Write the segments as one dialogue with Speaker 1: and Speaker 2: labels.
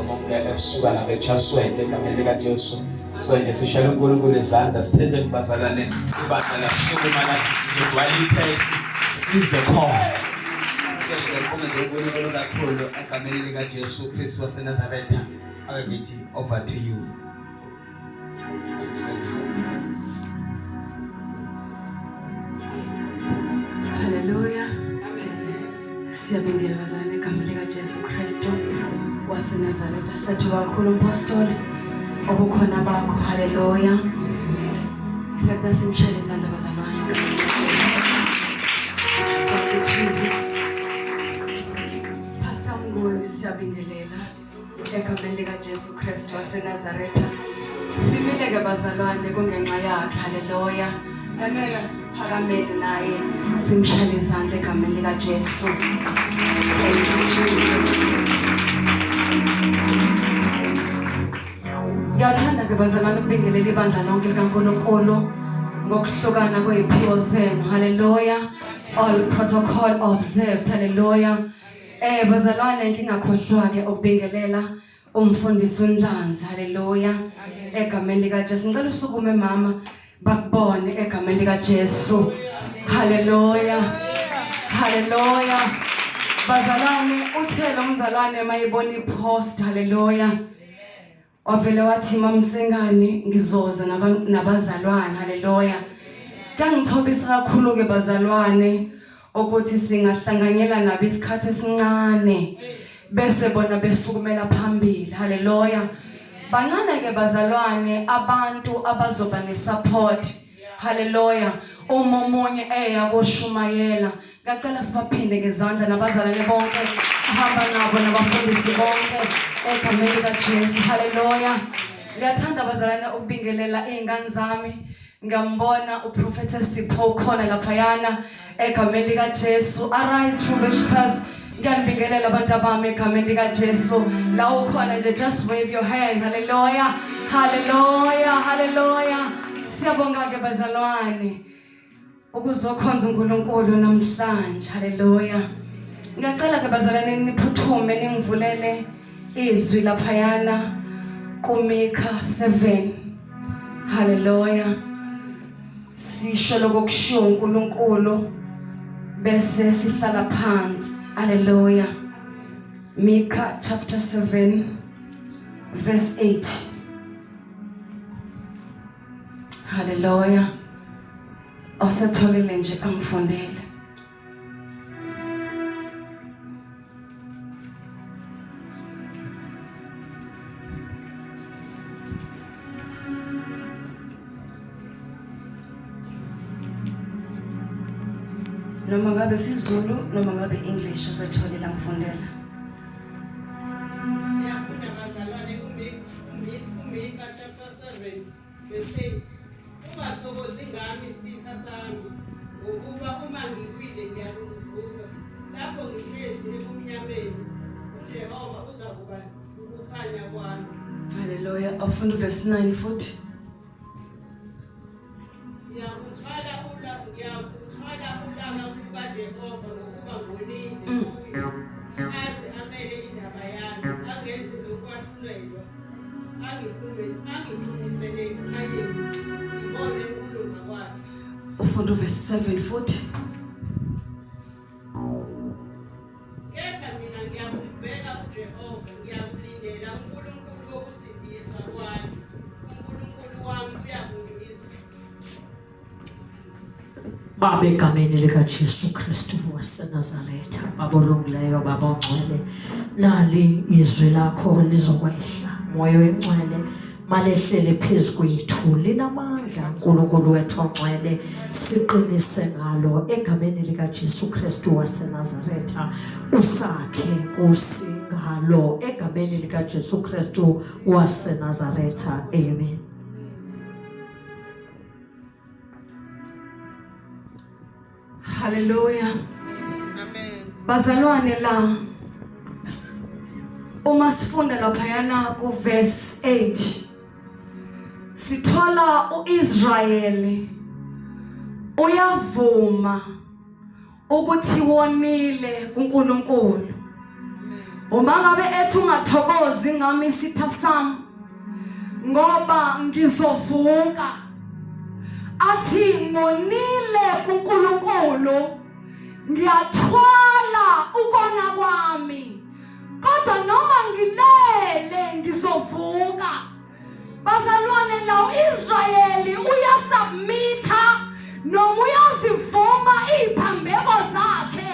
Speaker 1: Omunye esuka lapha eChaswede egameni likaJesu. So nje sishayela uNkulunkulu izandla sithethe bazalwane ibandla lasukuma lathi sizogcwala itaxi size khona. So siyabonga nje uNkulunkulu kakhulu egameni likaJesu Kristu waseNazaretha. Ake ngithi over to you.
Speaker 2: Haleluya. Siyabingelela bazalwane egameni likaJesu Kristu waseNazaretha. Sethu kakhulu umpostoli obukhona bakho. Haleluya. Siyacela simshayele izandla bazalwane egameni likaJesu. Thank you Jesus. Pastor Mnguni siyabingelela. Egameni likaJesu Kristu waseNazaretha. Simile ke bazalwane kungenxa yakhe. Haleluya. Ngacela siphakamele naye simshayele izandla egameni likaJesu. Thank you Jesus. Ngiyathanda ke bazalwane ukubingelela ibandla lonke likaNkulunkulu ngokuhlukana kweziphiwo zenu. Haleluya. All protocol observed. Haleluya. Eh bazalwane ngingakhohlwa ke ukubingelela umfundisi uNhlanzi haleluya egameni lika Jesu ngicela usukume mama bakubone egameni lika Jesu haleluya haleluya bazalwane uthe lo mzalwane mayibona ipost haleluya Wavele wathi mamsengane ngizoza nabazalwane haleluya. Kuyangithobisa kakhulu ke bazalwane ukuthi singahlanganyela nabo isikhathi esincane bese bona besukumela phambili haleluya. Bancane ke bazalwane abantu abazoba nesupport haleluya uma omunye eya koshumayela Ngacela sibaphinde ngezandla nabazalwane bonke ahamba nabo nabafundisi bonke egameni likaJesu. Haleluya. Ngiyathanda bazalwane ukubingelela izingane zami. Ngiyambona uProphetess Sipho ukhona laphayana egameni likaJesu. Arise true worshipers. Ngiyanibingelela abantu abami egameni likaJesu. La ukhona nje just wave your hand. Haleluya. Haleluya. Haleluya. Siyabonga ke bazalwane. Ukuzokhonza uNkulunkulu namhlanje. Haleluya. Ngiyacela ke bazalwane niphuthume ningivulele izwi laphayana kuMika 7. Haleluya. Sisho lokho kushiwo uNkulunkulu bese sihlala phansi. Haleluya. Mika chapter 7 verse 8. Haleluya. Osetholile nje angifundele. Noma ngabe siZulu noma ngabe English osetholile angifundela.
Speaker 3: Siyafunda bazalwane uMika chapter 7 verse 8. Ungathokozi ngami sitha sami, ngokuba uma ngiwile ngiyakuvuka. Lapho ngihlezi ebumnyameni, uJehova uzakuba ukukhanya kwami.
Speaker 2: Haleluya. Awufunda uverse 9 futhi.
Speaker 3: Ngiyakuthwala ula ngiyakuthwala ulaka lukaJehova ngokuba ngonile kuye. Aze amele indaba yami, angenzi ukwahlulelwa. Angiphumisele ekukhanyeni, ngibone ukulunga kwakhe.
Speaker 2: Ufunda uverse 7 futhi.
Speaker 3: Kepha mina ngiyakumbheka uJehova, ngiyakulindela uNkulunkulu wokusindiswa kwami. UNkulunkulu wami uyakungizwa.
Speaker 4: Baba egameni likaJesu Kristu waseNazaretha, Baba olungileyo, Baba ongcwele, nali izwi lakho lizokwehla. Moya oyingcwele malehlele phezu kwethu, linamandla uNkulunkulu wethu ongcwele, siqinise ngalo egameni likaJesu Kristu waseNazaretha, usakhe Nkosi ngalo egameni likaJesu Kristu waseNazaretha. Amen.
Speaker 2: Haleluya.
Speaker 3: Amen.
Speaker 2: Bazalwane la uma sifunda laphayana ku verse 8 sithola uIsrayeli uyavuma ukuthi wonile kuNkulunkulu. Uma ngabe ethi ungathokozi ngami isitha sami ngoba ngizovuka athi ngonile kuNkulunkulu ngiyathwala ukona kwami kodwa noma ngilele ngizovuka Bazalwane la uIsrayeli uyasubmitha noma uyazivuma iziphambeko zakhe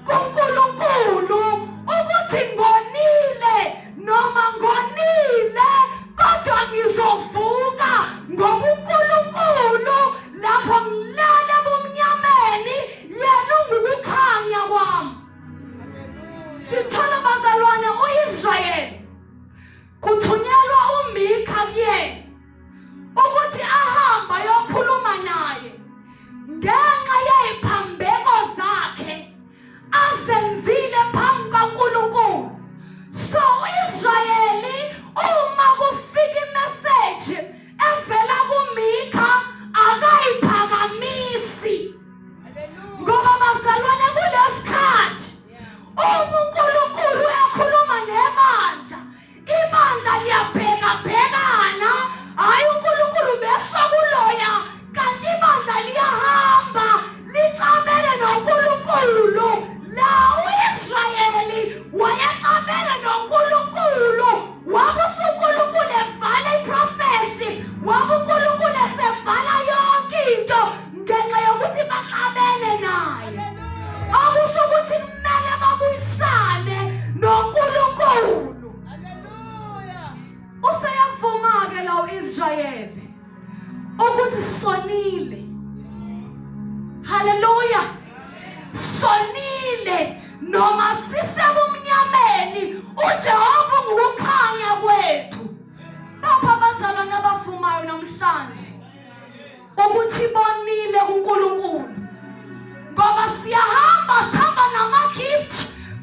Speaker 2: kuNkulunkulu ukuthi ngonile noma ngonile kodwa ngizovuka ngoba uNkulunkulu lapho ngilele ebumnyameni yena ungukukhanya kwami. Sithola bazalwane uIsrayeli Kuthunyelwa uMika kuyena ukuthi ahambe ayokhuluma naye ngenxa yeziphambeko zakhe azenzile phambi kaNkulunkulu. So uIsrayeli uma kufika imessage evela kuMika akayiphakamisi. Ngoba bazalwane kulesikhathi Uma uNkulunkulu ekhuluma nebandla, ibandla liyabhekabhekana, hhayi uNkulunkulu besho kuloya, kanti ibandla liyahamba lixabene noNkulunkulu. La u-Israyeli wayexabene noNkulunkulu, wabusa uNkulunkulu evala iprofesi, wabe uNkulunkulu esevala yonke into ngenxa yokuthi baxabene naye. Okusho ukuthi kumele babuyisane noNkulunkulu. Haleluya. Useyavuma-ke la uIsrayeli ukuthi sonile. Haleluya. Sonile noma sisebumnyameni uJehova ungukukhanya kwethu. Bapha abazalwane abavumayo namhlanje. Ukuthi bonile kuNkulunkulu ngoba siyahamba sihamba nama-gift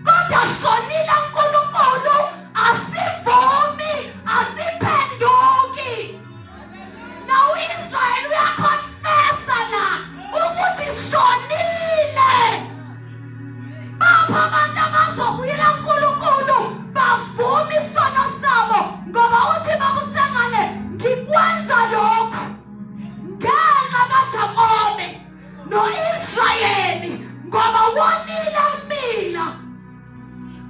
Speaker 2: kodwa sonile uNkulunkulu asivumi asiphenduki. Na u-Israyeli uyaconfessa la ukuthi sonile. Bapha abantu abazobuyela kuNkulunkulu bavume isono sabo ngoba uthi bakusengane ngikwenza lokhu ngenxa kaJakobe noIsrayeli ngoba wonile mina.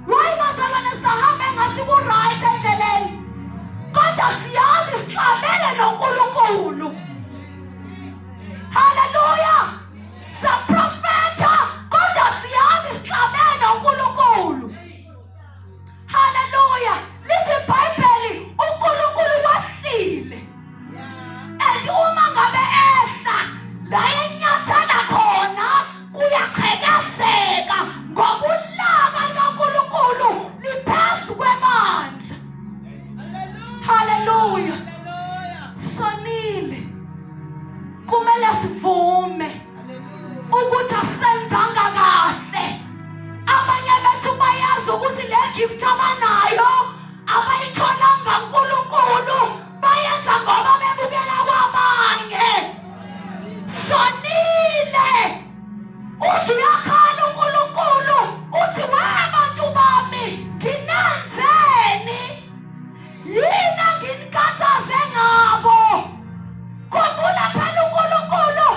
Speaker 2: Why bazalwane sahamba engathi ku-right endleleni kodwa siyazi sixabene noNkulunkulu. Haleluya! Saprofetha kodwa siyazi sixabene noNkulunkulu. Haleluya! Lithi iBhayibheli uNkulunkulu wehlile. And uma ngabe ehla la enyathela khona kuyaqhekezeka ngoba ulaka likaNkulunkulu liphezu kwebandla. Haleluya! Sonile. Kumele sivume ukuthi asenzanga kahle. Abanye bethu bayazi ukuthi le gift abanayo abayitholanga uNkulunkulu, bayenza ngoba bebukela kwabanye. Sonile. Uze uyakhala uNkulunkulu uthi we bantu bami nginenzeni? Yini enginikhathaze ngabo? Khumbula phela uNkulunkulu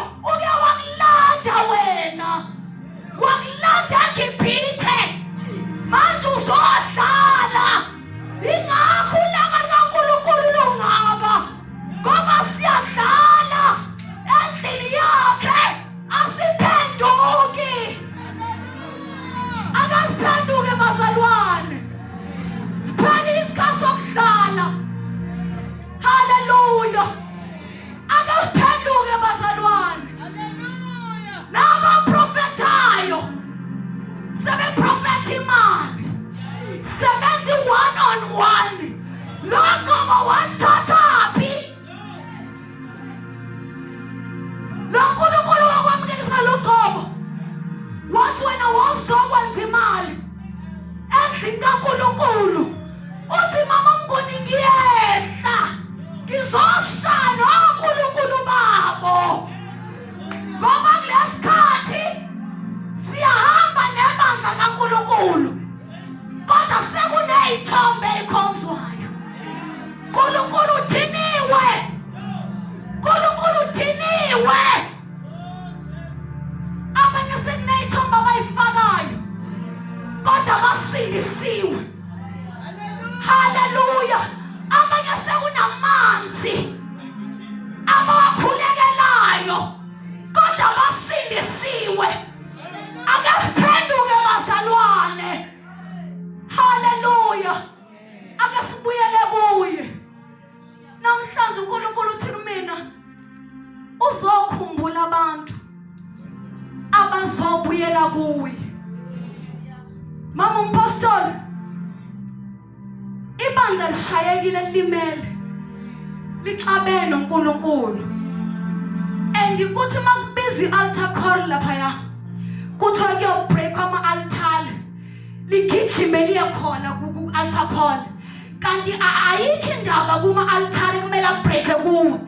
Speaker 2: kuwe. Mama umpostoli, ibandla lishayekile limele lixabene noNkulunkulu. And kuthi makubiza i-altar call laphaya kuthiwa kuyobreak ama-altar, ligijime liye khona ku-altar call, kanti ayikho indaba kuma-altar kumele abreak kuwe,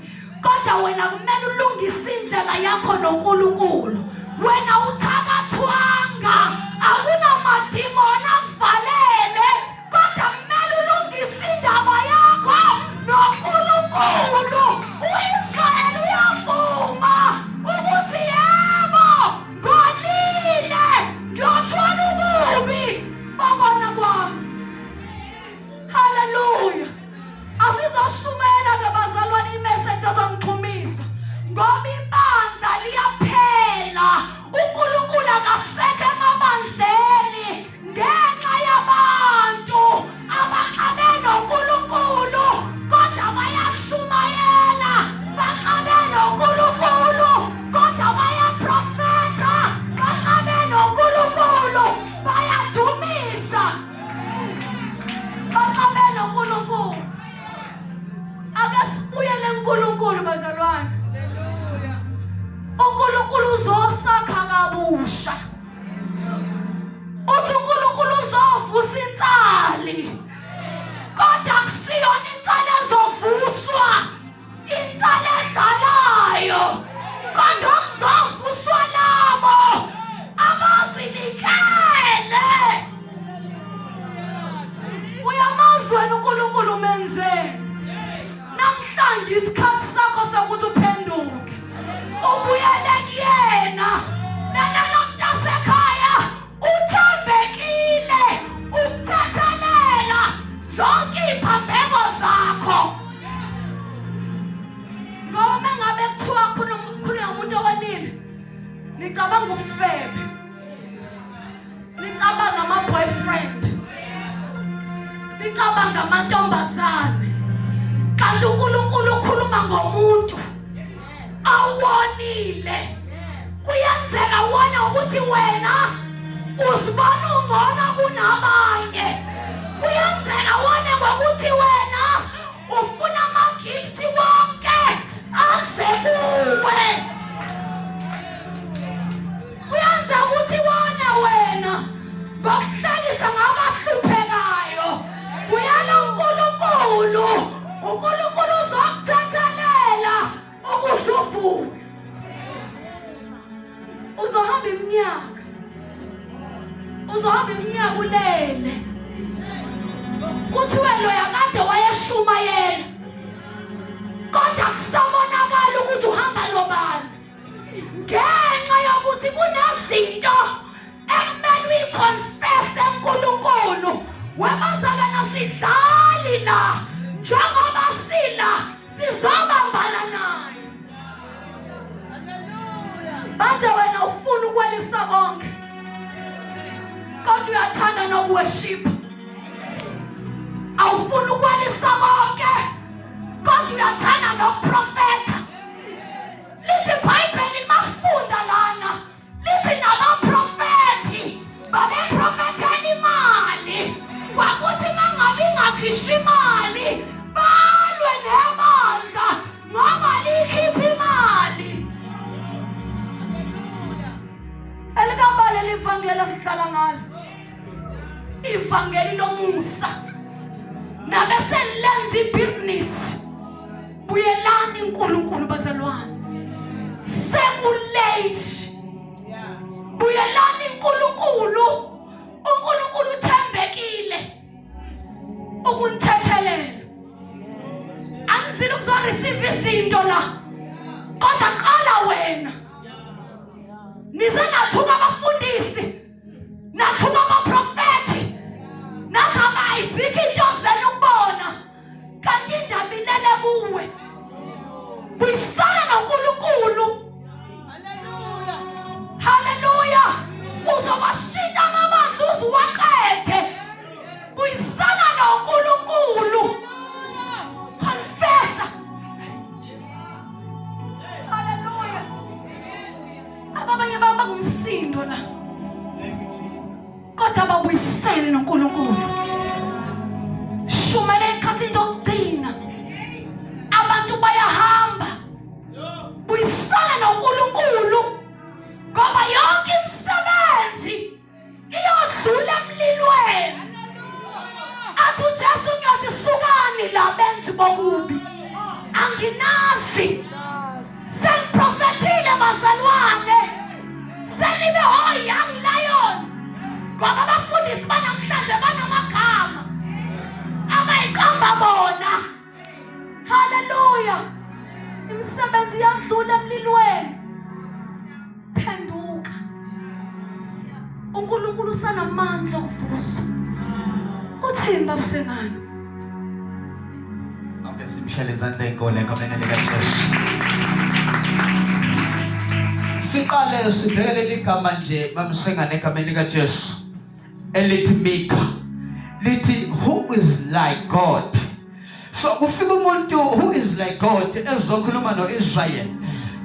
Speaker 2: kodwa wena kumele ulungise indlela yakho noNkulunkulu. Wena uthakathwanga, akunamadimoni akuvalele, kodwa kumele ulungise indaba yakho noNkulunkulu. U-Israyeli uyavuma ukuthi yebo, ngonile, ngiyothwala ububi bokona kwami. Haleluya. Asizoshumela ke bazalwane imessage ezongixhumisa, ngoba ibandla liyaphela. uNkulunkulu akasekho emabandleni ngenxa yabantu abaxabene noNkulunkulu, kodwa bayashumayela. Baxabene noNkulunkulu, kodwa bayaprofetha. Baxabene noNkulunkulu, bayadumisa. Baxabene noNkulunkulu. Ake sibuyele kuNkulunkulu bazalwane. uNkulunkulu uzosakha kabusha. Uthi uNkulunkulu uzovusa insali, kodwa akusiyona insali ezovuswa, insali edlalayo, kodwa kuzovuswa labo abazinikele. Uyamazi wena uNkulunkulu umenze. Namhlanje isikhathi sakho sokuthi uphenduke, ubuyele kuyena. Lalela mntasekhaya, uthembekile ukuthethelela zonke iy'phambeko zakho, ngoba uma ngabe kuthiwa khuluma umuntu owenile, nicabanga ubufebe, nicabanga ama-boyfriend, nicabanga amantombazane, kanti uNkulunkulu ukhuluma ngomuntu awonile. Kuyenzeka wona ukuthi wena uzibona ungcono kunabanye. Kuyenzeka wona ngokuthi wena ufuna ama-gift wonke aze kuwe. Kuyenzeka ukuthi wona wena ngokuhlalisa ngabahluphekayo. Kuyala uNkulunkulu, uNkulunkulu uzokuthethelela ukuze uvuke. Uzohamba iminyaka, uzohamba iminyaka ulele, kuthiwe loya kade wayeshumayela, kodwa kusabonakala ukuthi uhamba nobani, ngenxa yokuthi kunezinto ekumele uyiconfesse eNkulunkulu. Webazalwana, sidlali la, njengoba sila sizobambana naye. Manje wena ufuna ukwelisa konke, kodwa uyathanda nokuworship. Awufuni ukwelisa konke, kodwa uyathanda nokuprofetha. Lithi iBhayibheli masifunda lana, lithi nabaprofethi babeprofethela imali, kwakuthi mangabe ingakhishwa imali balwe nebandla ngoba likhipha imali. Elikabale livangeli esihlala ngalo, ivangeli lomusa, nabese lenza ibhizinisi. Buyelani uNkulunkulu bazalwane, sekulate. Buyelani uNkulunkulu, uNkulunkulu uthembekile ukunithethelela. Angizile ukuzoreceive izinto la, kodwa qala wena. Nize nathuka abafundisi, nathuka abaprofethi, nathi abayizikho into zenu ukubona, kanti indaba ilele kuwe. Buyisana noNkulunkulu. Haleluya, haleluya. Uzobashintsha amabandla uzuwaqede. Buyisana noNkulunkulu, confessa. Haleluya. Abanye baba ngumsindo la. Bokubi anginazi. Sengiprofethile bazalwane, senibe oh young lion, ngoba abafundisi banamhlanje banamagama abayiqamba bona. Haleluya! Imisebenzi iyadlula emlilweni. Phenduka, uNkulunkulu usanamandla okuvusa. Uthini babusengani?
Speaker 1: Ake simshele izandla enkulu egameni likaJesu. Siqale sibheke leli gama nje mamsengane egameni likaJesu elithi Mika, lithi who is like God. So kufika umuntu who is like God ezokhuluma noIsrael.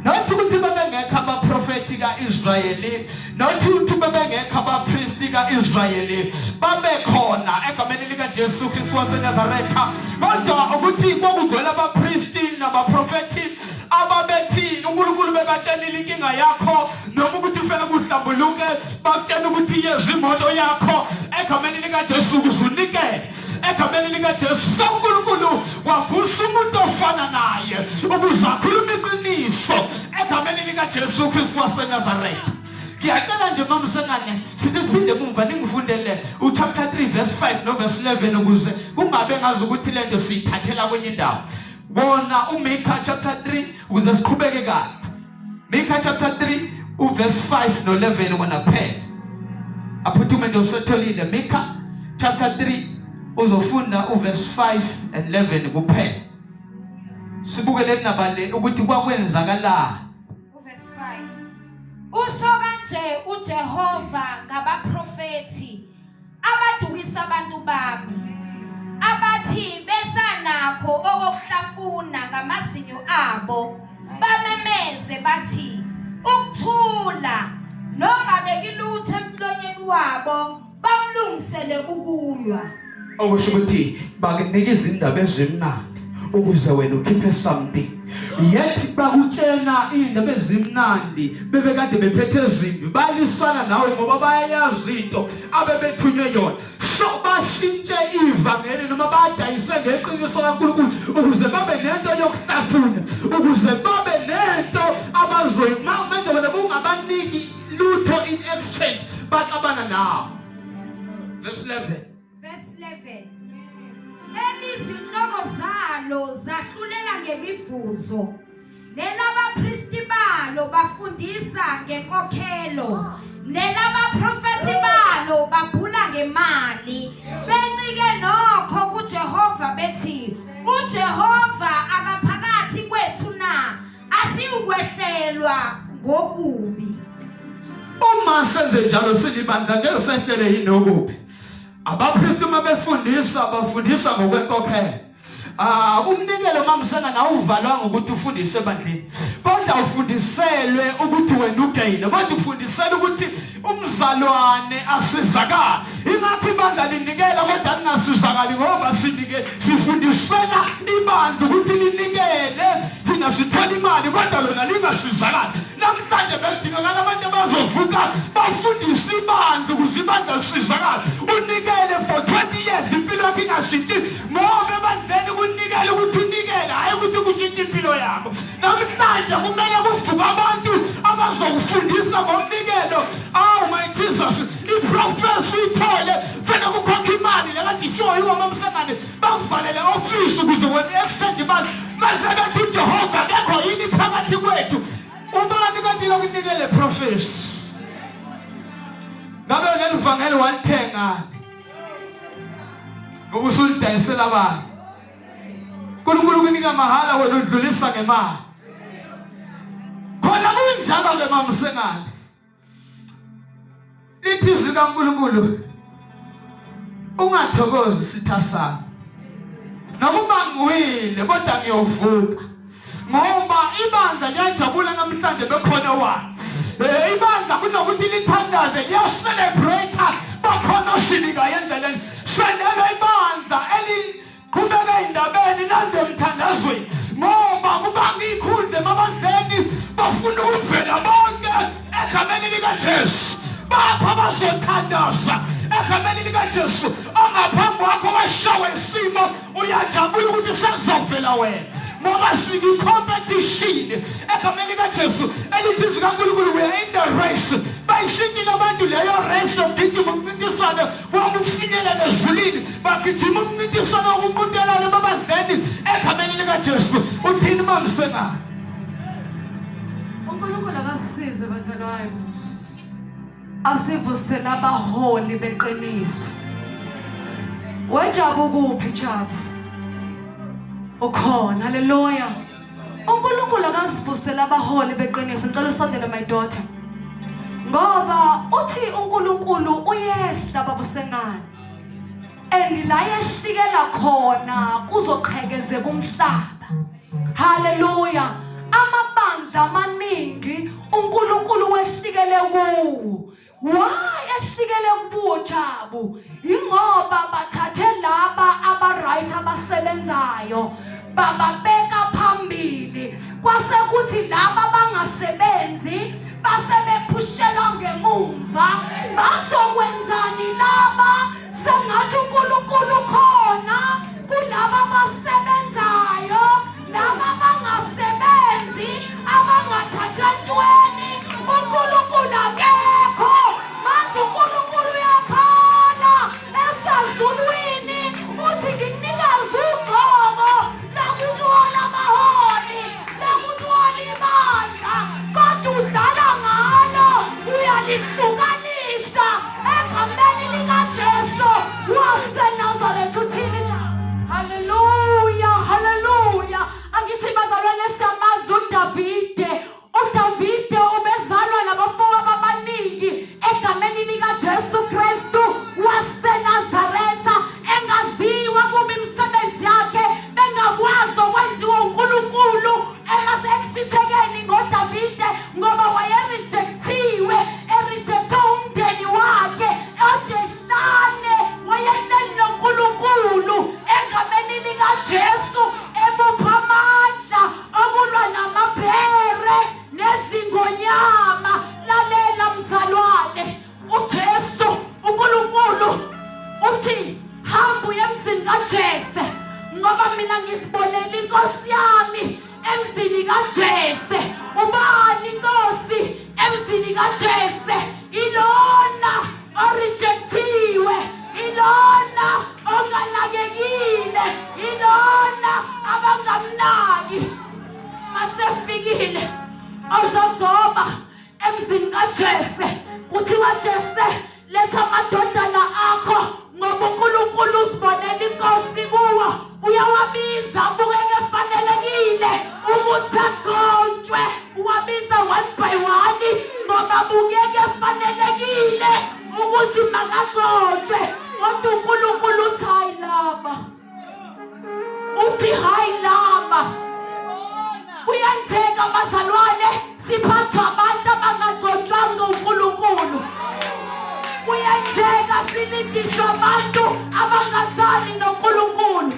Speaker 1: Not ukuthi babengekho abaprofeti kaIsrayeli, not ukuthi babengekho abapristi kaIsrayeli, babekhona egameni likaJesu Kristu waseNazaretha, kodwa ukuthi kwakugcwele abapristi nabaprofeti ababethi uNkulunkulu bebatshelile inkinga yakho noma ukuthi ufela kuhlambuluke, bakutshela ukuthi yezwa imoto yakho egameni likaJesu ukuze unikele egameni likaJesu. UNkulunkulu wavusa umuntu ofana naye ukuze akhulume iqiniso egameni likaJesu Kristu waseNazaretha. Ngiyacela nje mama Sengane, sithi siphinde emumva ningifundele uchapter 3 verse 5 no verse 11 ukuze kungabe ngazi ukuthi lento siyithathela kwenye indawo. Wona uMika chapter 3 ukuze siqhubeke kahle. Mika chapter 3 uverse 5 no 11 wona kuphela. Aphuthume nje usetholile Mika chapter 3 uzofunda uverse 5 and 11 kuphela. Sibuke le ndaba le ukuthi kwakwenzakalani.
Speaker 5: Uverse 5. Usho kanje uJehova ngabaprofethi abadukisa abantu bami, abathi besanakho okokuhlafuna ngamazinyo abo, bamemeze bathi, Ukuthula, nongabeki lutho emlonyeni wabo, bamlungisele ukulwa.
Speaker 1: Okusho ukuthi bakunika izindaba ezimnandi ukuze wena ukhiphe something, yet bakutshena iy'ndaba ezimnandi bebekade bephethe ezimbi, balisana nawe ngoba bayayazi into abebethunywe yona. So bashintshe ivangeli noma badayise ngeqiniso kaNkulunkulu ukuze babe nento yokuhlafuna, ukuze babe nento abazoyima. Manje wena bungabaniki lutho in exchange, baxabana nawe. Verse 11.
Speaker 5: Verse 11. Elizinhloko zalo zahlulela ngemivuzo, nelabapristi balo bafundisa ngenkokhelo, nelabaprofethi balo babhula ngemali, bencike nokho kuJehova bethi, uJehova akaphakathi kwethu na? Asiwukwehlelwa ngokubi.
Speaker 1: Uma senze njalo silibandla, ngeke sehlele yini okubi? Abapristi uma befundisa, bafundisa ngokwenkokhelo. Ah, umnikelo mamsana nawe uvalwanga ukuthi ufundise ebandleni, kodwa ufundiselwe ukuthi wena ugayine, kodwa ufundiselwe ukuthi umzalwane asizakale. Ingakho ibandla linikela kodwa lingasizakali, ngoba sinike sifundisela ibandla ukuthi linikele, thina sithola imali kodwa lona lingasizakali. Namhlanje bekudingakala abantu abazovuka bafundise ibandla ukuze ibandla lisizakale. Unikele for 20 years impilo yakho ingashintshi, ngoba ebandleni kunikele ukuthi unikele, hhayi ukuthi kushintshe impilo yakho. Namhlanje kumele kuvuke abantu abazokufundisa ngomnikelo. Oh my Jesus, iprofesi uyithole, fanele kukhokha imali lekade ishoyo iwoma msangane, bakuvalele ofisi ukuze wena extend imali. Mase bethi uJehova akekho yini phakathi kwethu? Ubani kanti lokunikele profesi? Ngabe leli vangeli walithengani? Ngoba usulidayisela abantu. uNkulunkulu kunika mahhala, wena udlulisa ngemali. Khona kunjalo ke mamsengane. Lithi izwi kaNkulunkulu, ungathokozi sitha sami, nokuba ngiwile kodwa ngiyovuka, ngoba ibandla liyajabula namhlanje bekhona wani. Ibandla kunokuthi lithandaze liyacelebrate bakhona oshilika endleleni. Sendele ibandla eliqhubeka endabeni nande emthandazweni, ngoba kubanga ikhundla emabandleni, bafuna ukuvela bonke egameni likaJesu. Bapha abazothandaza
Speaker 6: Egameni likaJesu, ongaphambi kwakho washawa isimo, uyajabula ukuthi sekuzovela wena ngoba sikwi-competition egameni likaJesu elithi izwi kaNkulunkulu, we are in the race. Bayishintshile abantu leyo race yokugijima umncintiswano wokufinyelela ezulwini, bagijima umncintiswano wokunquntelana emabandleni egameni likaJesu. Uthini mamsengane?
Speaker 2: UNkulunkulu akasisize bazalwane, asivusele abaholi beqiniso. Wejabu kuphi jabu? Ukhona, haleluya. uNkulunkulu akasivusele abaholi beqiniso. Ngicela usondele my daughter. Ngoba uthi uNkulunkulu uyehla babusengane. And la yehlikela khona kuzoqhekezeka umhlaba. Haleluya. Amabandla amaningi uNkulunkulu wehlikele kuwo. Why ehlikele kuwo Jabu? Ingoba bathathe laba aba right abasebenzayo bababeka phambili, kwase kuthi laba bangasebenzi base bephushelwa ngemumva. Bazokwenzani laba? Sengathi uNkulunkulu khona kulaba abasebenzayo, laba abangasebenzi, abangathathwa ntweni, uNkulunkulu akekho. Manje uNkulunkulu uyakhala esezulwini, uthi ngikunikeza ugcobo lokuthi amaholi, lokuthi ibandla, kodwa udlala ngalo, uyalihlukanisa egameni likaJesu waseNazaretha. Uthini nje? Haleluya, haleluya. Angithi bazalwane, siyamazi uDavide. UDavide ubezalwa nabafowabo abaningi egameni likaJesu Kristu waseNazaretha, engaziwa kuba imisebenzi yakhe, bengakwazi okwenziwa uNkulunkulu emasekusithekeni ngoDavide, ngoba wayerejectiwe, erejecte umndeni wakhe odehlane. Wayeneni noNkulunkulu egameni likaJesu, emupha amandla okulwa namabhere nezingonyama. Lalela mzalwane, uJesu uNkulunkulu uthi hamba uye emzini kaJese, ngoba mina ngisibonela inkosi yami emzini kaJese. Ubani inkosi emzini kaJese? Ilona orejectiwe, ilona onganakekile, ilona abangamnaki. Masefikile ozogoba emzini kaJese, kuthiwa Jese, letha amadodana akho, ngoba uNkulunkulu usibonela inkosi kuwo. Uyawabiza, abukeke efanelekile ukuthi agontshwe. Uwabiza one by one ngoba abukeke efanelekile ukuthi makagontshwe, kodwa uNkulunkulu uthi hayi laba, uthi hayi laba. Kuyenzeka bazalwane, siphathwa abantu abangagcotshwanga uNkulunkulu. Kuyenzeka silindishwe abantu abangazani noNkulunkulu.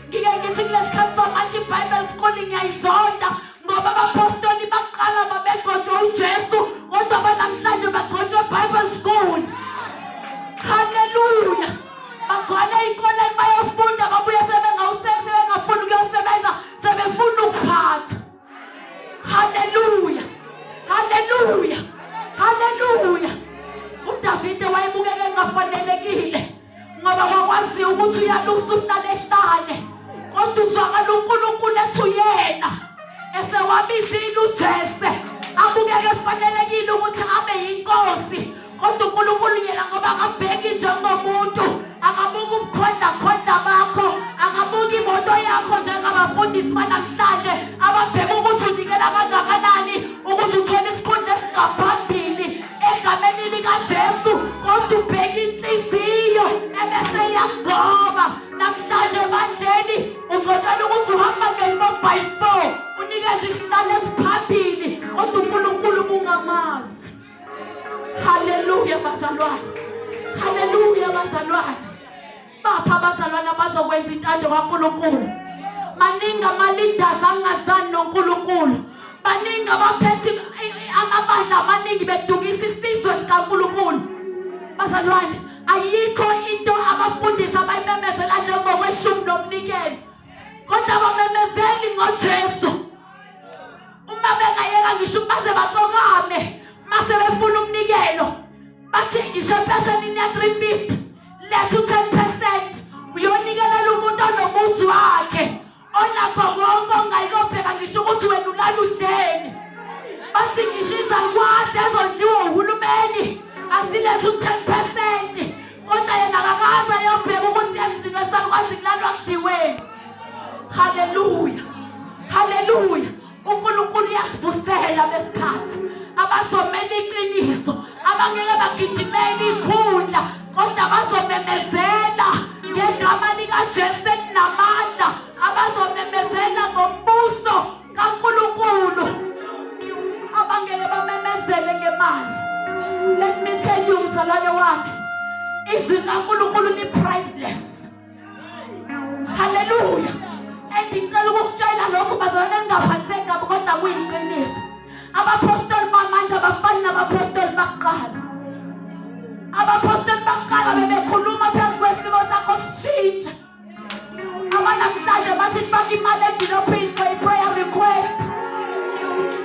Speaker 2: Ngike ngithi kulesikhathi samanje iBible school ngiyayizonda, ngoba abapostoli baqala babegcotshwe uJesu, kodwa banamhlanje bagcotshwe Bible school. Haleluya. Bagcwale ey'koleni, bayofunda, babuye sebengafuni ukuyosebenza, sebefuna ukuphatha. Haleluya, haleluya, haleluya. UDavide wayebukeka engafanelekile, ngoba kwakwaziwa ukuthi uyalusa, uhlale ehlane, kodwa uzwakala uNkulunkulu ethi uyena esewabizile uJese, abukeke efanelekile ukuthi abe yinkosi, kodwa uNkulunkulu yena, ngoba akabheki njengomuntu, akabuki ubukhonda khonda bakho, akabuki imoto yakho njengabafundisi banamhlanje ababheka ukuthi unikela kangakanani ukuthi uthole isikhundla esingaphambili egameni likaJesu, kodwa ubheka inhliziyo ebese iyagoba. Namhlanje ebandleni ungotshela ukuthi uhamba nge-4 by 4, unikeze isihlalo esiphambili, kodwa uNkulunkulu bungamazi. Haleluya bazalwane, haleluya bazalwane. Bapha abazalwane abazokwenza intando kaNkulunkulu. Maningi ama-leaders angazani noNkulunkulu, baningi abaphethe amabandla amaningi bedukisa isizwe sikaNkulunkulu.
Speaker 4: Bazalwane, ayikho into abafundisi abayimemezela njengokweshumi nomnikelo. Kodwa abamemezeli ngoJesu. Uma bengayeka ngisho baze bacokame mase befuna umnikelo bathi ngisho empeshenini ya 350 letha u-10% uyonikelela umuntu onomuzi wakhe onakho konke ongayikobheka ngisho ukuthi wena ulala udleni bathi ngisho izalukwazi ezondliwa uhulumeni asilethe u-10 percent kodwa yena akakaze ayobheka ukuthi emzini wesalukwazi kulalwa kudliweni. Haleluya, haleluya. UNkulunkulu uyasivusela besikhathi abazomela iqiniso, abangeke bagijimele ikhundla, kodwa bazomemezela ngegama likaJesu elinamandla, abazomemezela ngombuso kaNkulunkulu, abangeke bamemezele ngemali. Let me tell you mzalwane wami, izwi likaNkulunkulu ni priceless. Haleluya. And ngicela ukukutshela lokhu bazalwane ningaphatheki kabi kodwa kuyiqiniso. Abaphostoli bamanje abafani nabaphostoli bakuqala. Abaphostoli bakuqala bebekhuluma phezu kwesimo sakho sishintsha. Abanamhlanje bathi faka imali engilophini for a prayer request.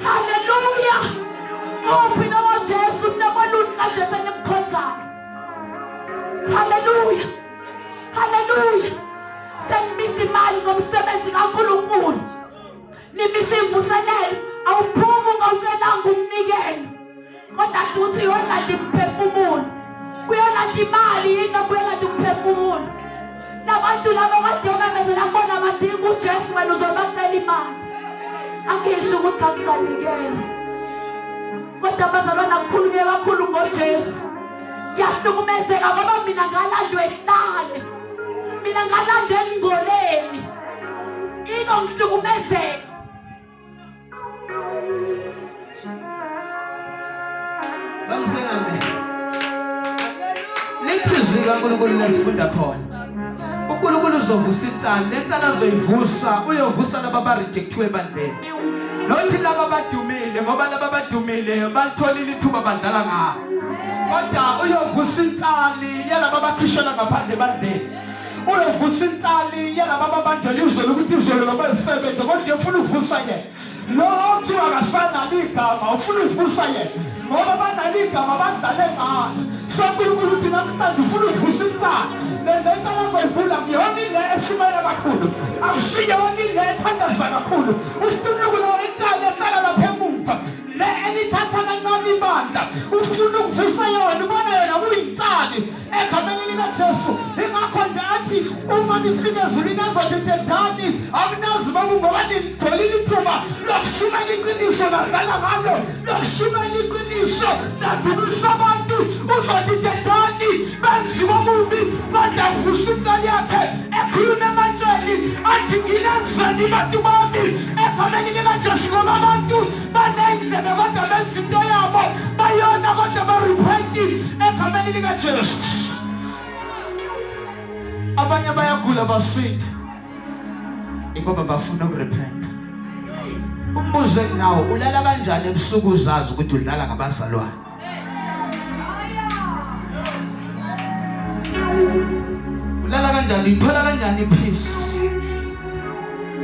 Speaker 4: Haleluya. Uphi lowo Jesu hlobo luni kaJesu enimkhonzayo? Haleluya. Haleluya. Senimisa imali ngomsebenzi kaNkulunkulu. Nimisa imvuselelo, awuphumi ungawucelanga umnikelo. Kodwa uthi uyolanda imiphefumulo. Uyolanda imali yini uyolanda umphefumulo. Labantu laba kade omemezela kubona badinga uJesu wena uzobacela imali. Angisho ukuthi akukanikeli. Kodwa bazalwana kukhulunywe kakhulu ngoJesu. Ngiyahlukumezeka ngoba mina ngalandwa ehlane. Mina ngalandwa engcoleni. Iko ngihlukumezeka.
Speaker 1: Bamsengane. Lithi izwi kaNkulunkulu lesifunda khona. uNkulunkulu uzovusa insali, le nsali azoyivusa, uyovusa laba abarejectiwe ebandleni. Nothi laba abadumile ngoba laba abadumile balitholile ithuba badlala ngalo. Kodwa uyovusa insali yalaba abakhishelwa ngaphandle ebandleni. Uyovusa insali yalaba ababanjelwa izolo ukuthi izolo noma isifebe kodwa nje ufuna ukuvusa yena. Lo othiwa akasanalo igama ufuna ukuvusa yena ngoba banalo igama badlale ngalo. So uNkulunkulu uthi namhlanje ufuna ukuvusa insali. Le nsali azoyivula ngiyona ile eshumayela kakhulu. Akusiyona ile ethandaza kakhulu. Ufuna ukulola insali ehlala lapha emuva. Le enithatha kancane ibandla. Ufuna ukuvusa yona ubona yona kuyinsali egameni likaJesu. Ingakho nje athi uma nifika ezulwini azothi dedani akunazi bakungoba nilitholile ithuba lokushumela iqiniso nadlala ngalo lokushumela iqiniso nadukisa abantu uzothi dedani benziwa kubi badavusa insali yakhe ekhuluma ematsheni athi ngilenzeni bantu bami egameni likaJesu ngoba abantu banendlebe kodwa benza into yabo bayona kodwa barepenti egameni likaJesu. Abanye bayagula basindi ingoba bafuna ukurepenta. Umbuzo enginawo ulala kanjani ebusuku uzazi ukuthi udlala ngabazalwane? Ulala kanjani? Uyithola kanjani ipeace?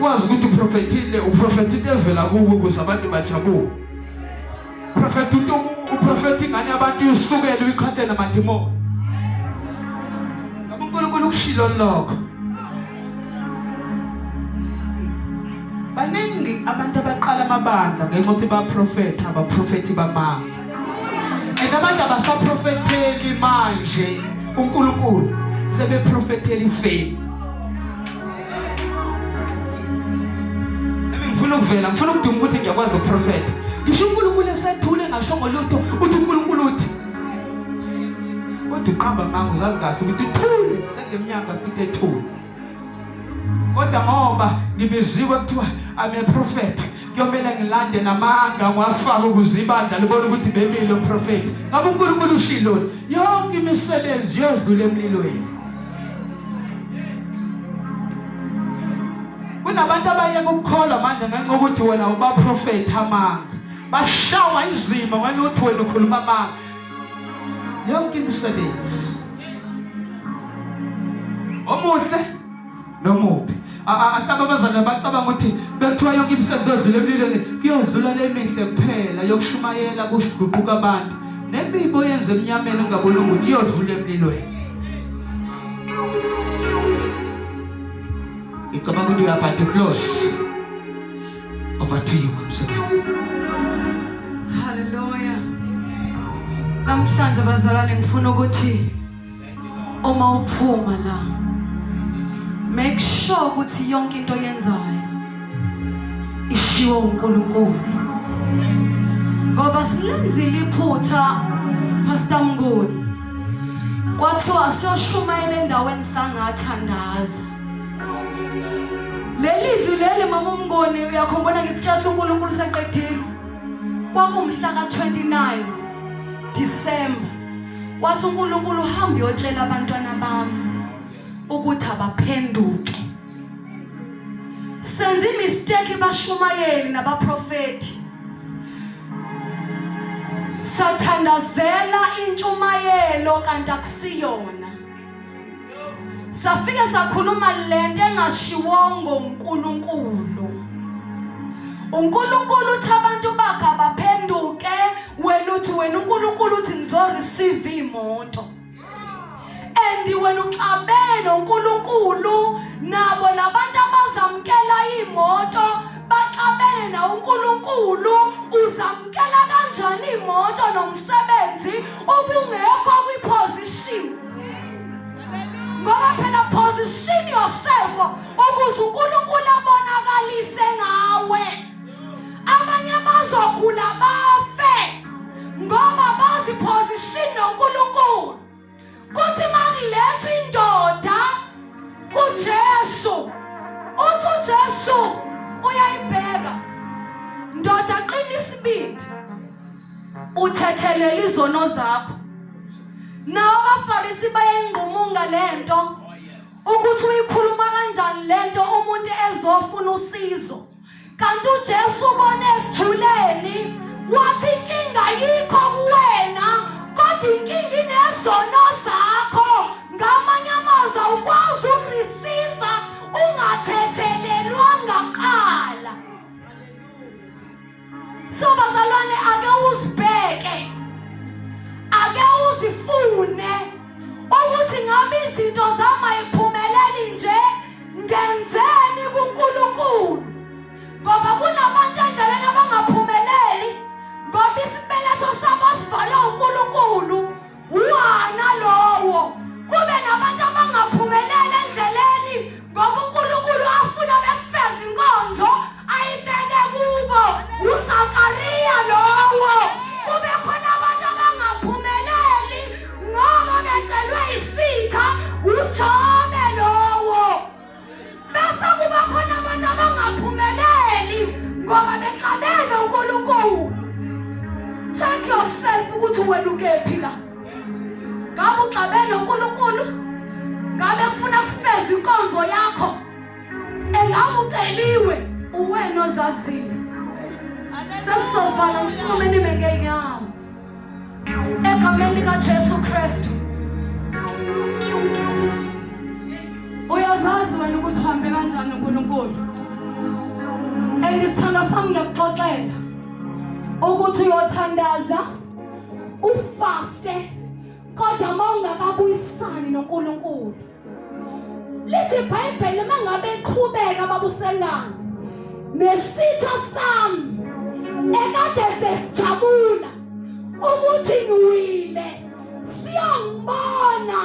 Speaker 1: Wazi ukuthi uprofethile, uprofethile evela kuwe ukuze abantu bajabule. Prophet uthi uprofethi ingane yabantu uyisukele uyiqhathe namadimoni. Ngoba uNkulunkulu ukushilo lokho. Baningi abantu abaqala amabandla ngenxa yokuthi baprofetha abaprofethi bamanga. And abantu abasaprofetheli manje uNkulunkulu sebeprofethela ifame. Nami ngifuna ukuvela, ngifuna ukuduma ukuthi ngiyakwazi ukuprofetha. Ngisho uNkulunkulu esethule ngashongo lutho, uthi uNkulunkulu uthi. Kodwa uqamba amanga uzazi kahle ukuthi uthule sengeminyaka futhi ethule. Kodwa ngoba ngibiziwe kuthiwa I'm a prophet, kuyomele ngilande namanga ngiwafake ukuze ibandla libone ukuthi bemile umprofethi. Ngabe uNkulunkulu ushilo yonke imisebenzi yodlula emlilweni. Kunabantu abayeka ukukholwa manje ngenxa yokuthi wena ubaprofethi amanga. Bashawa izimo ngenxa yokuthi wena ukhuluma amanga.
Speaker 6: Yonke imisebenzi. Omuhle nomubi. Ahlaba abazalwane bacabanga ukuthi bekuthiwa yonke imisebenzi yodlula emlilweni kuyodlula lemihle kuphela yokushumayela kuguquka abantu. Nemibo yenze emnyameni ungabona ukuthi iyodlula emlilweni. Ngicabanga ukuthi we are about to close. Over to you, Mamsebe.
Speaker 2: Hallelujah. Namhlanje bazalwane ngifuna ukuthi uma uphuma la make sure ukuthi yonke into oyenzayo ishiwo uNkulunkulu. Ngoba silenzile iphutha Pastor Mnguni. Kwathiwa siyoshumayela endaweni sangathandaza. Leli zwi leli mama uMnguni uyakhumbula ngikutshela uNkulunkulu seqedile. Kwakumhla ka-29 December. Wathi uNkulunkulu hamba uyotshela abantwana bami ukuthi abaphenduke. Senza imistake bashumayeli nabaprofeti. Sathandazela intshumayelo kanti akusiyona. Safike sakhuluma lento engashiwongo uNkulunkulu. uNkulunkulu uthi abantu bakhe abaphenduke wena uthi wena uNkulunkulu uthi ngizo receive imoto. And wena uxabene noNkulunkulu nabo labantu abazamkela imoto baxabene na uNkulunkulu uzamkela kanjani imoto nomsebenzi ubungekho kwiposition ngoba phela position yourself ukuze uNkulunkulu abonakalise ngawe abanye bazogula bafe ngoba bazi position noNkulunkulu kuthi makulethwa indoda kuJesu uthi uJesu uyayibheka ndoda qina isibindi uthethelela izono zakho nawo abafarisi bayayingqumunga lento ukuthi uyikhuluma kanjani lento umuntu ezofuna usizo kanti uJesu ubone ekujuleni wathi inkinga yikho kuwena kodwa inkinga inezono zakho ngamanye amazwi awukwazi ukureceive ungathethelelwanga kuqala So bazalwane ake uzibheke. Ake uzifune ukuthi ngabe izinto zami ayiphumeleli nje ngenzeni kuNkulunkulu. Ngoba kunabantu endleleni abangaphumeleli ngoba isibeletho sabo sivalwe uNkulunkulu. Wana lowo kube nabantu abangaphumeleli endleleni ngoba uNkulunkulu afuna befeze inkonzo ayibeke kubo uZakariya lowo kube khona abantu abangaphumeleli ngoba becelwe isitha uJobe lowo bese kuba khona abantu abangaphumeleli ngoba bexabene uNkulunkulu check yourself ukuthi wena ukephi la ngabe uxabene uNkulunkulu ngabe kufuna kufeza inkonzo yakho engabe uceliwe uwena ozaziyo sesizovala ngisukume nime ngeenyawo egameni likaJesu Kristu. Uyazazi wena ukuthi uhambe kanjani uNkulunkulu. And isithandwa sami ngiyakuxoxela ukuthi uyothandaza ufaste kodwa uma ungakabuyisani noNkulunkulu lithi iBhayibheli uma ngabe iqhubeka babuselana nesitha sami ekade sesijabula ukuthi ngiwile siyangibona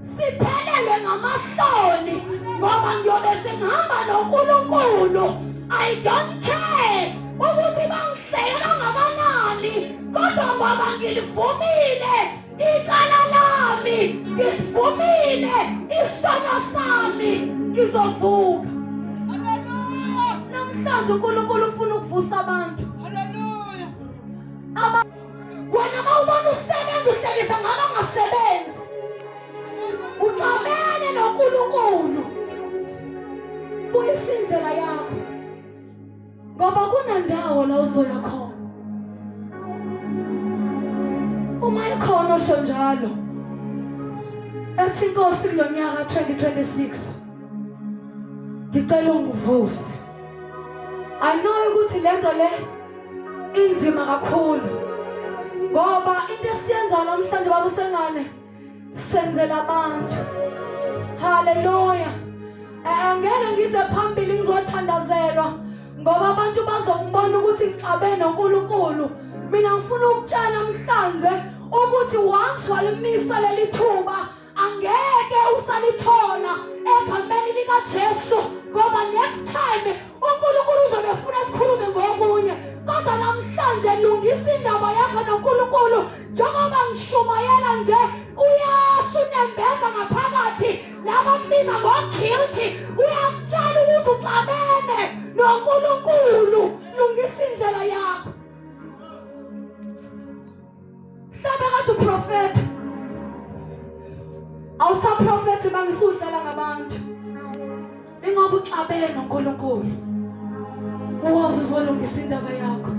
Speaker 2: siphelelwe ngamahloni ngoba ngiyobe sengihamba noNkulunkulu I don't care ukuthi bangihleke kangakanani kodwa ngoba ngilivumile icala lami ngisivumile isono sami ngizovuka namhlanje uNkulunkulu ufuna ukuvusa abantu
Speaker 3: Hallelujah.
Speaker 4: Aba wena uma ubona usebenza uhlekisa ngaba ngasebenzi uxabene noNkulunkulu buyisa indlela yakho ngoba kunandawo la uzoya khona uma ikhona Ukhona osho njalo. Ethi inkosi kulonyaka 2026 ngicela ungivuse. I know ukuthi lento le inzima kakhulu ngoba into esiyenza namhlanje baba usengane senzela abantu. Haleluya. Angeke ngize phambili ngizothandazelwa ngoba abantu bazongibona ukuthi ngixabene noNkulunkulu. Mina ngifuna ukutshela namhlanje ukuthi once walimisa leli thuba angeke usalithola egameni likaJesu ngoba next time uNkulunkulu uzobe efuna sikhulume ngokunye kodwa namhlanje lungisa indaba yakho noNkulunkulu njengoba ngishumayela nje uyasho unembeza ngaphakathi laba mbiza ngo-guilty uyakutshela ukuthi uxabene noNkulunkulu lungisa indlela yakho Mhlawumbe kade uprofetha. Awusaprofethi manje usudlala ngabantu. Ingoba uxabene noNkulunkulu. Uwazi uzolungisa indaba yakho.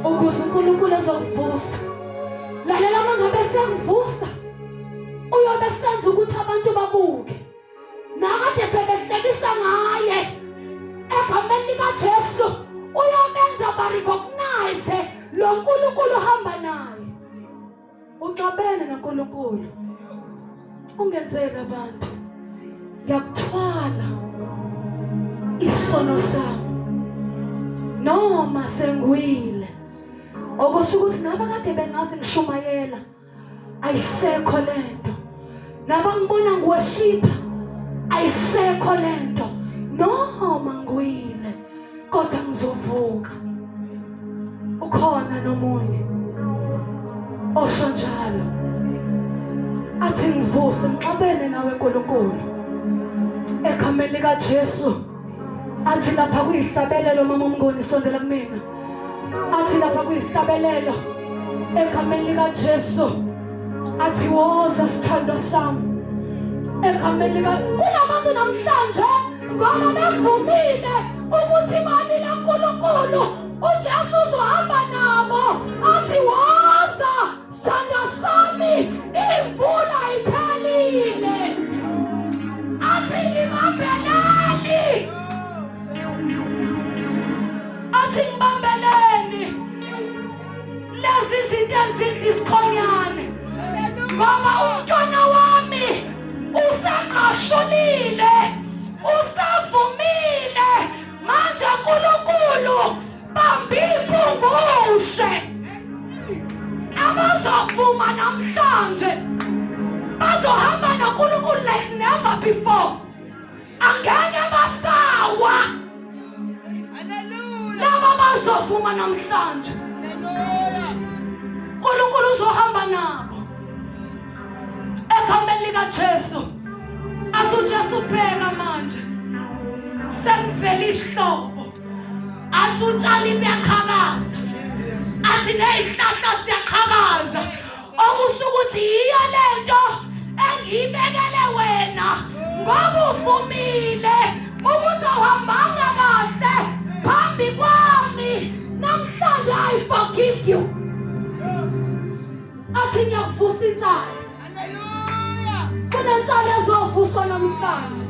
Speaker 4: Ukuze uNkulunkulu ezokuvusa. Lalela mangabe sekuvusa. Uyobe senza ukuthi abantu babuke. Nakade sebehlekisa ngaye egameni likaJesu uyomenza barecognize lo nkulunkulu ohamba naye. Uxabene noNkulunkulu. Ungenzeli abantu. Ngiyakuthwala isono sami noma sengiwile. Okusho ukuthi nabakade bengazi ngishumayela ayisekho lento nabangibona ngiworshipha ayisekho lento noma ngiwile kodwa ngizovuka ukhona nomunye osho njalo athi ngivuse ngixabene nawe nkulunkulu egameni likajesu athi lapha kuyihlabelelo mama umngoni sondela kumina athi lapha kuyihlabelelo egameni likaJesu athi woza sithandwa sami egameni lika kunabantu namhlanje ngoba bevumile ukuthi balila uNkulunkulu uJesu uzohamba nabo athi woza sithandwa sami imvula iphelile athi ngibambelani athi ngibambeleni lezi zinto ezidla isikhonyane ngoba umntwana wami usaqashulile usavumile manje unkulunkulu bambi impungushe abazovuma namhlanje bazohamba nonkulunkulu like never before angeke basawa
Speaker 3: Hallelujah.
Speaker 4: laba bazovuma namhlanje
Speaker 3: Hallelujah.
Speaker 4: uNkulunkulu uzohamba nabo egameni likaJesu athi uJesu bheka manje sengivele isihlobo athi utshani buyaqhakaza athi nezihlahla ziyaqhakaza okusho ukuthi yiyo lento engiyibekele wena ngoba uvumile ukuthi awuhambanga kahle phambi kwami namhlanje i forgive you athi ngiyakuvusa insali
Speaker 3: Hallelujah.
Speaker 4: kunensali ezovuswa namhlanje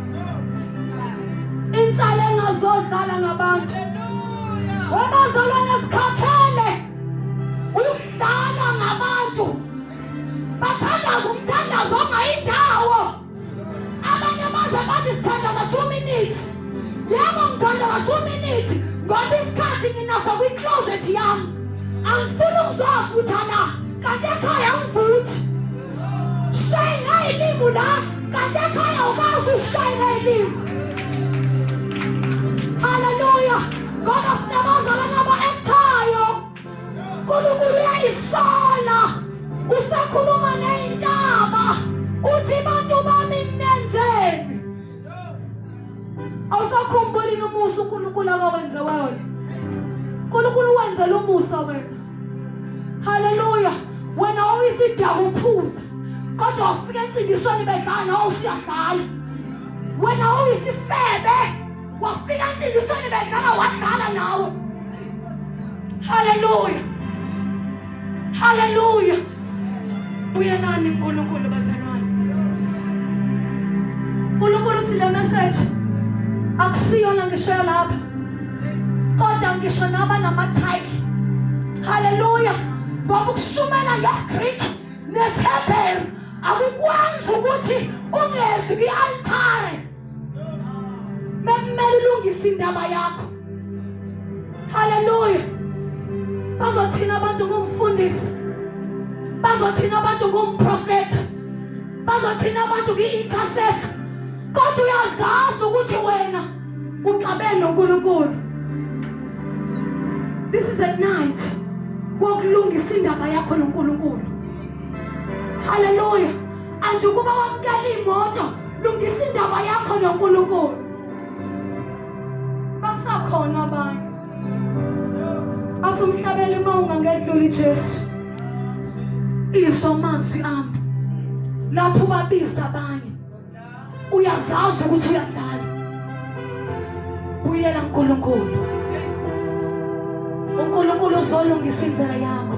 Speaker 4: insali engazodlala ngabantu
Speaker 3: Hallelujah.
Speaker 4: webazalwane sikhathele ukudlala ngabantu bathandaza umthandazo ongayindawo abanye baze bathi sithandaza 2 minutes yebo ngithandaza 2 minutes ngoba isikhathi nginaso kwi-closet yami angifuni ukuzovutha la kanti ekhaya angivuthi shaye ngayilimu la kanti ekhaya ukazi ushaye ngayilimu haleluya ngoba sinabazalwane aba-ekthayo unkulunkulu uyayisola usakhuluma ney'ntaba uthi bantu bami nenzeni awusakhumbuli numusa unkulunkulu akawenze wena unkulunkulu wenzela umusa wena haleluya wena uyisidaka uphuza kodwa wafika ensindisweni bedlala nawe usuyadlala wena uyisifebe wafika ensindisweni bedlala wadlala nawe haleluya haleluya Buyelani uNkulunkulu bazalwane. uNkulunkulu uthi le message akusiyona ngisho lapha. Kodwa ngisho naba nama title. Hallelujah. Ngoba ukushumela ngesiGreek nesiHebheru akukwenzi ukuthi ungezi kwi-altare. Mekumele ulungise indaba yakho. Haleluya. Bazothina abantu ngumfundisi. Bazothina abantu ngumprofeti. Bazothina abantu ngi-intercessor. Kodwa uyazazi ukuthi wena uxabene noNkulunkulu. This is at night wokulungisa indaba yakho noNkulunkulu. Haleluya. And ukuba wamukela imoto, lungisa indaba yakho noNkulunkulu. Basakhona abanye. Athi umhlabeli uma ungangedluli Jesu. Izwa amazwi ami. Lapho ubabiza abanye. Uyazazi ukuthi uyadlala. Buyela uNkulunkulu. uNkulunkulu uzolungisa indlela yakho.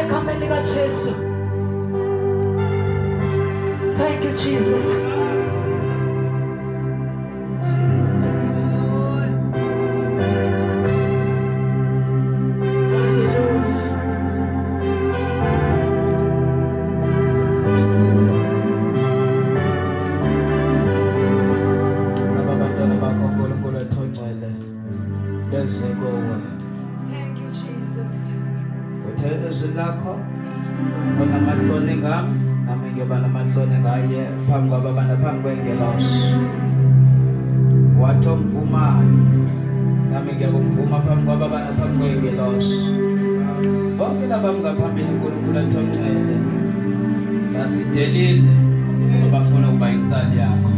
Speaker 4: Egameni likaJesu. Thank you Jesus.
Speaker 1: Laba bantwana bakho uNkulunkulu wethu ongcwele beze kuwe.
Speaker 4: Thank you Jesus.
Speaker 1: Uthe izwi lakho onamahloni ngami nami ngiyoba namahloni ngaye phambi kwababa naphambi kwengelosi. Wathi omvumayo nami ngiyakumvuma phambi kwababa naphambi kwengelosi. Bonke laba ngaphambili uNkulunkulu wethu ongcwele basidelile ngoba bafuna ukuba insali yakho.